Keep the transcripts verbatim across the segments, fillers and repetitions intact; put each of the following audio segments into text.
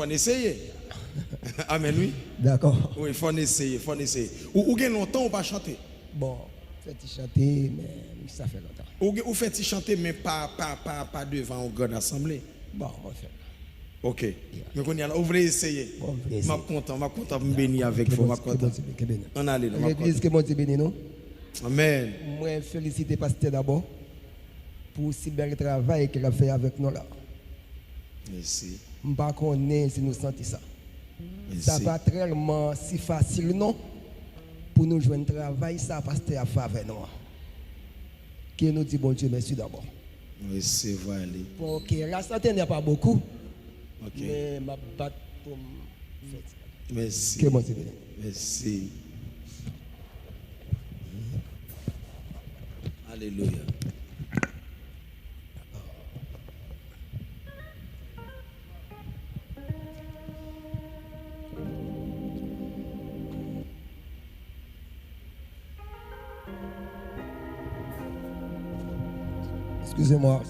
Fò n eseye. Amèn, wi. Dakò. Wi, fò n eseye, fò n eseye. Ou, ou gen lontan ou pa chante? Bon, fè ti chante, men sa fè lontan. Ou gen, ou fè ti chante, men pa, pa, pa, pa devan yon grann asanble? Bon, mwen fè. Ok. Men kounye a la, ou vle eseye? Bon, m vle eseye. M ap kontan, m ap kontan pou m beni avèk vou, m ap kontan. Ke Bondye beni, ke Bondye beni. Ann ale, non, m ap kontan. Legliz, ke Bondye beni nou. Amèn. Mwen felisite pastè dabò pou si bèl travay ke l ap fè avèk nou la. Mèsi. M pa konnen si nou santi sa. Mèsi. Sa pa tèlman si fasil non pou nou jwenn travay sa pastè a fè avè nou an. Ke nou di Bondye mèsi dabò. Resevwa li. Bon, ok, la santé n'est pas beaucoup. Ok. Men m ap bat pou m fè ti bagay. Mèsi. Ke Bondye beni. Mèsi. Alelouya. Excusez-moi.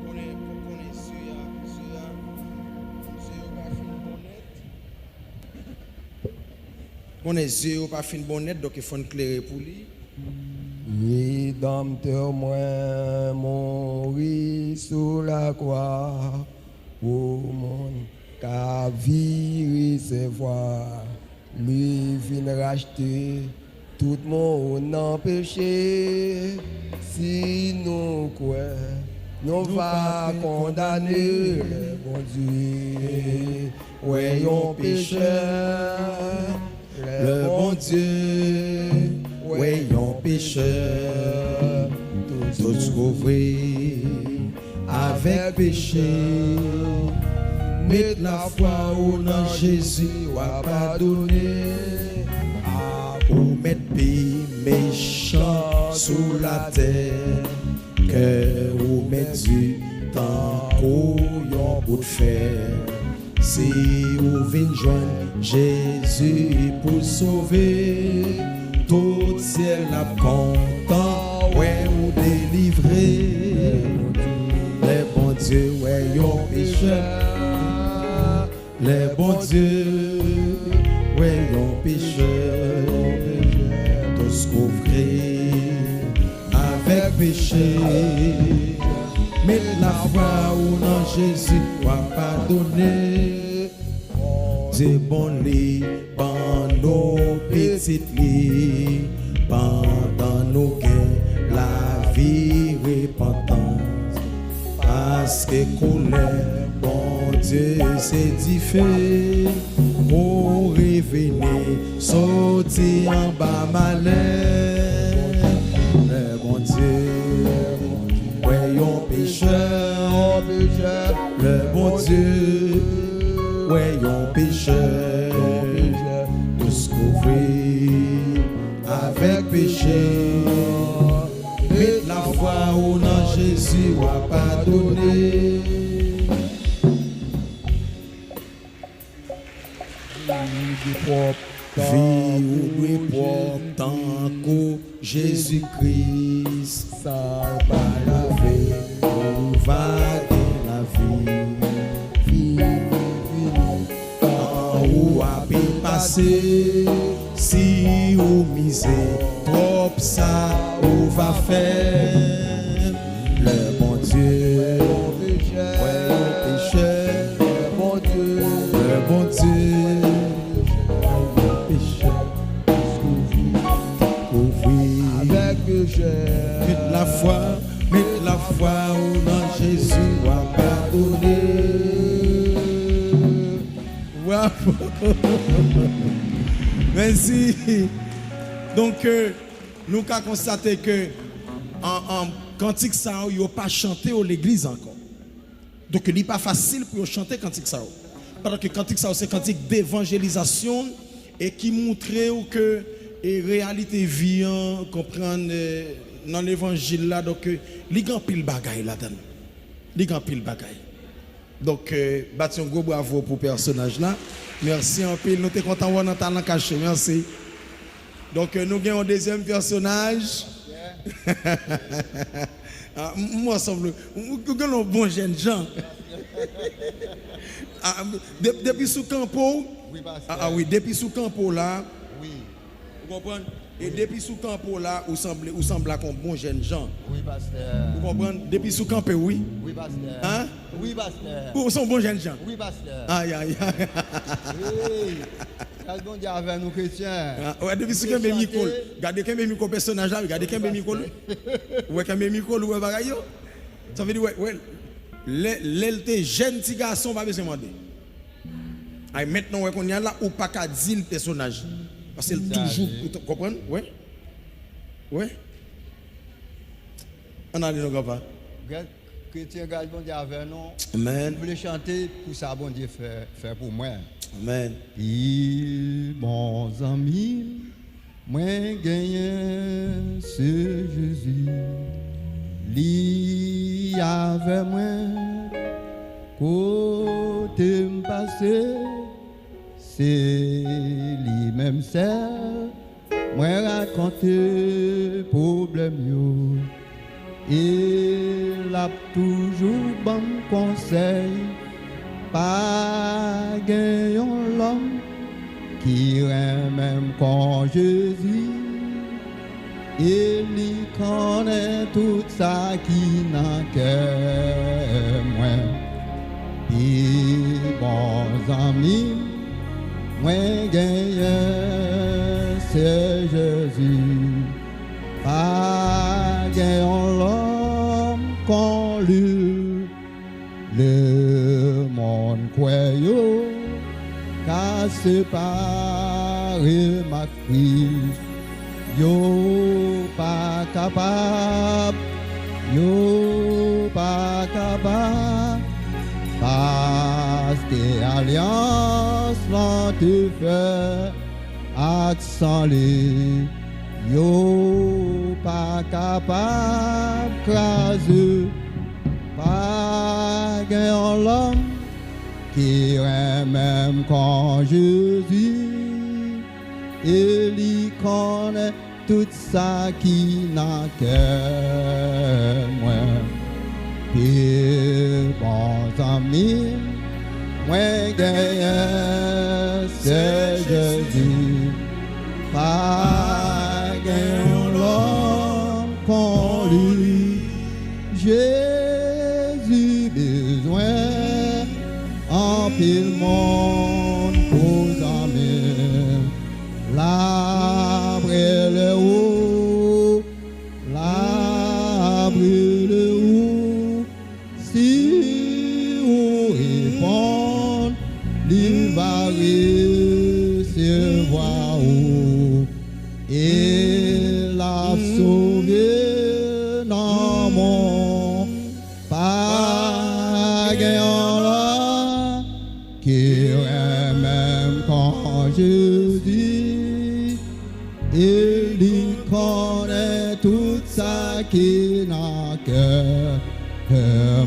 Konnen, konnen zye a, zye a, zye yo pa fin bon nèt. Konnen zye yo pa fin bon nèt, donk fò n klere pou li. Redanmtè mwen mouri sou lakwa pou moun ka vi resevwa. Li vin rachte tout moun nan peche. Si nou kwè, nou pa kondane. Lè Bondye wè yon pechè, lè Bondye wè yon pechè, tout kouvri avèk peche. Met lafwa ou nan Jezi, w a padone. Ou mèt pi mechan sou latè, kè ou mèt di tankou yon bout fè. Si ou vin jwenn Jezi pou sove, tout syèl ap kontan wè ou delivre. Lè Bondye wè yon pechè, lè Bondye wè yon pechè, tous kouvri avèk peche. Met lafwa ou nan Jezi, w a padone. Bondye bon, li ban nou pitit li, pandan nou gen lavi repantans. Paske koulè Bondye se dife, pou revini soti anba malè. Lè Bondye wè yon pechè, lè Bondye wè yon pechè, tous kouvri avèk peche. Met lafwa ou nan Jezi, w a padone. Vi ou dwe pwòp tankou Jezi Kris. Sa w pa lave, ou va gen lavi. Tan ou ap pase, si ou mize twòp, sa ou va fè? Lè Bondye wè yon pechè, lè Bondye wè yon pechè, kouvri avèk pechè. Met lafwa, met lafwa ou nan Jezi, w a padone. Bravo. Mèsi. Donk, euh, nou ka konstate ke an, an, kantik sa yo, yo pa chante yo legliz ankò. Donk, li pa fasil pou yo chante kantik sa yo. Pandan ke kantik sa yo se kantik devanjelizasyon e ki montre w ke, e, reyalite vi an, konprann, e, nan levanjil la, donk, e, li gen anpil bagay ladan l. Li gen anpil bagay. Donk, e, bat yon gwo bravo pou pèsonaj la. Mèsi anpil. Nou te kontan wè w nan Talan Kache. Mèsi. Donk, euh, nou gen yon dezyèm pèsonaj. Ah, m, m wè sanble. Ou, ou gen yon bon jènjan. Ah, de, depi sou kanpo w. Wi, pastè. Ah, ah, wi, depi sou kanpo w la. Wi. Ou konprann? E depi sou kanpo w la, ou sanble, ou sanble ak yon bon jènjan. Wi, pastè. Ou konprann? Depi sou kanpe w, wi. Wi, pastè. Hein? Wi, pastè. Ou se yon bon jènjan. Wi, pastè. Ay, ay, ay. Wi. Gras Bondye avè nou, kretyen. Ah, wè, depi sou kenbe mikwo l. Gade kenbe mikwo pèsonaj la, wi, gade kenbe mikwo l. Ou wè kenbe mikwo l, ou wè bagay yo. Sa vle di, wè, wè, lè, lè l te jèn ti gason, pa bezwen mande. Ay, mentnan, wè, kounye a la, ou pa ka di l pèsonaj. Paske l toujou, ou t-, konprann? Wè. Wè. Ann ale non, granpa. Gras, kretyen, gras Bondye avè nou. Amen. M vle chante pou sa Bondye fè, fè pou mwen. Amen. Pi bon zanmi m, mwen genyen se Jezi. Li avè mwen kote m pase. Se li menm sèl mwen rakonte pwoblèm yo. E l ap toujou ban m konsèy. Pa gen yon lòm ki renmen m kon Jezi. E li konnen tout sa ki nan kè mwen. Pi bon zanmi m, mwen genyen se Jezi. Pa gen yon lòm kon li. Lemonn kwè yo ka separe m ak Kris. Yo pa kapab, yo pa kapab, paske alyans lan te fè ak san li. Yo pa kapab kraze. Pa gen yon lòm ki renmen m kon Jezi. E li konnen tout sa ki nan kè mwen. Pi bon zanmi m, mwen genyen se Jezi. Pa gen yon lòm kon li. Jezi bezwen anpil moun pou zanmi l. L ap rele ou, l ap rele ou. Si ou reponn, li va resevwa ou. E l ap sove nanm ou. Pa gen yon lòm ki renmen m kon Jezi. E li konnen tout sa ki nan kè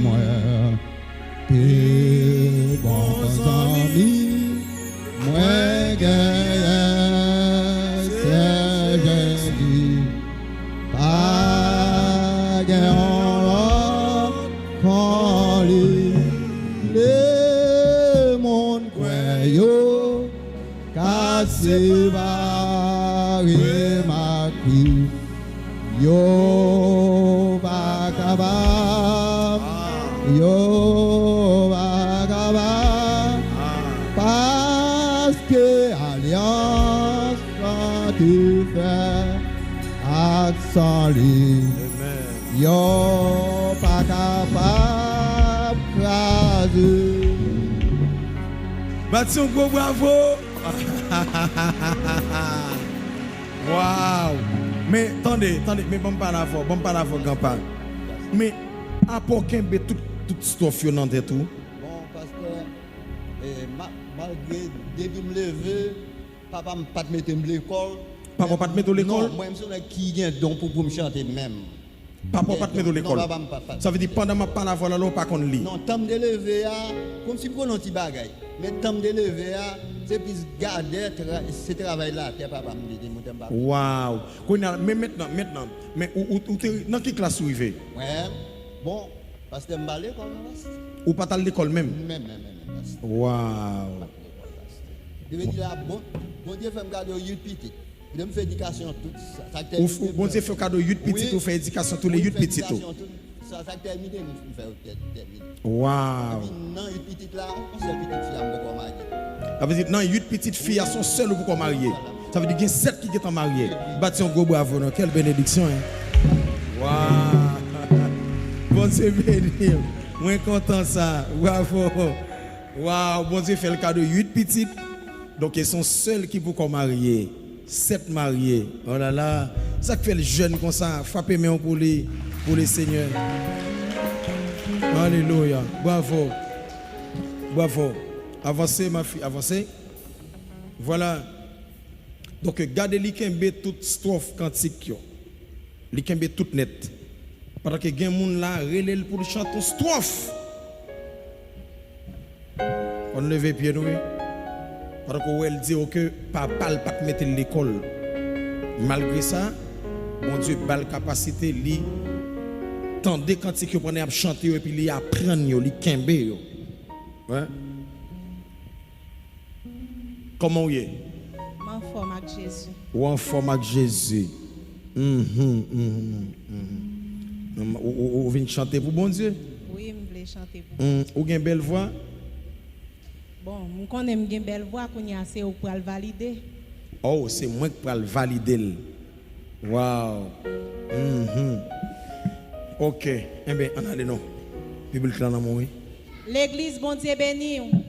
mwen. Pi bon zanmi mwen genyen se Jezi. Pa gen yon lòt kon li. Lemonn kwè yo ka separe m ak Kris. Yo pa kapab, yo pa kapab, paske alyans lan te fè ak san li. Yo pa kapab kraze. Bat yon gwo bravo. Waw! Men, tande, tande, men ban m pale avè w, ban m pale avè w, granpa. Men, apa w kenbe tout, tout stòf yo nan tèt ou? Bon, pastè, eh, ma-, malgre depi m leve, papa m pa t mete m lekòl. Papa w pa t mete w lekòl? Non, mwen, m se yon nèg ki gen don pou, pou m chante menm. Papa w pa t mete w lekòl. Non, papa m pa, pa t mete. Sa vle di, pandan m ap pale avè w la, w pa konn li. Non, tan m te leve a, kòmsi m konnen yon ti bagay. Men tan m te leve a, Se plis gade tra, se travay latè papa m te di, mwen te m pa. Waw. Kounye a, men mentnan, mentnan, men ou, ou, ou te nan ki klas ou rive? Mwen, bon, pastè m pa lekòl non, pastè. Ou pa t al lekòl menm? Menm, menm, menm, menm, pastè. Waw. Lekòl, pastè. Depi di la, bon, Bondye fè m gade yon uit pitit. Depi m fè edikasyon tout sa, sa k tèmine. Ou, ou, Bondye fè w kado uit pitit, wi, ou fè edikasyon tou le uit pitit ou. Wi, m fè edikasyon tout sa, sa k tèmine, m fè yo tè-, tèmine. Waw. Epi nan uit pitit la, yon sèl pitit fi a m poko marye. Sa vle di nan uit pitit fi a, se yon sèl ou poko marye. Sa vle di gen sèt ki gentan marye. Bat yon gwo bravo non. Quelle bénédiction, hein? Waw. Bondye beni w. Mwen kontan sa. Bravo. Waw, Bondye fè l kado uit pitit. Donk, e se yon sèl ki poko marye. Sèt marye. Oh la la. Sa k fè l jèn konsa? Frape men w pou li, pou le Senyè. Alelouya. Bravo. Bravo. Avanse, ma fi, avanse. Vwala. Donk, gade li kenbe tout stwòf kantik yo. Li kenbe tout nèt. Pandan ke gen moun la, rele l pou l chante yon stwòf. Fò n leve pye nou, wi. Pandan ke w wè l di w ke papa l pa t mete l lekòl. Malgre sa, Bondye ba l kapasite, li tande kantik yo pandan y ap chante yo, epi li aprann yo, li kenbe yo. Wi. Kòman w ye? M anfòm ak Jezi. Ou anfòm ak Jezi. Mhm, mhm, mhm. Ou, ou, ou vin chante pou Bondye? Wi, m vle chante pou. Hmm, ou gen bèl vwa? Bon, m konnen m gen bèl vwa, kounye a se ou k pral valide. Oh, se mwen k pral valide l. Waw. Mhm. Ok. Enben, ann ale non. Piblik lan nan men w, wi. Legliz, Bondye beni w.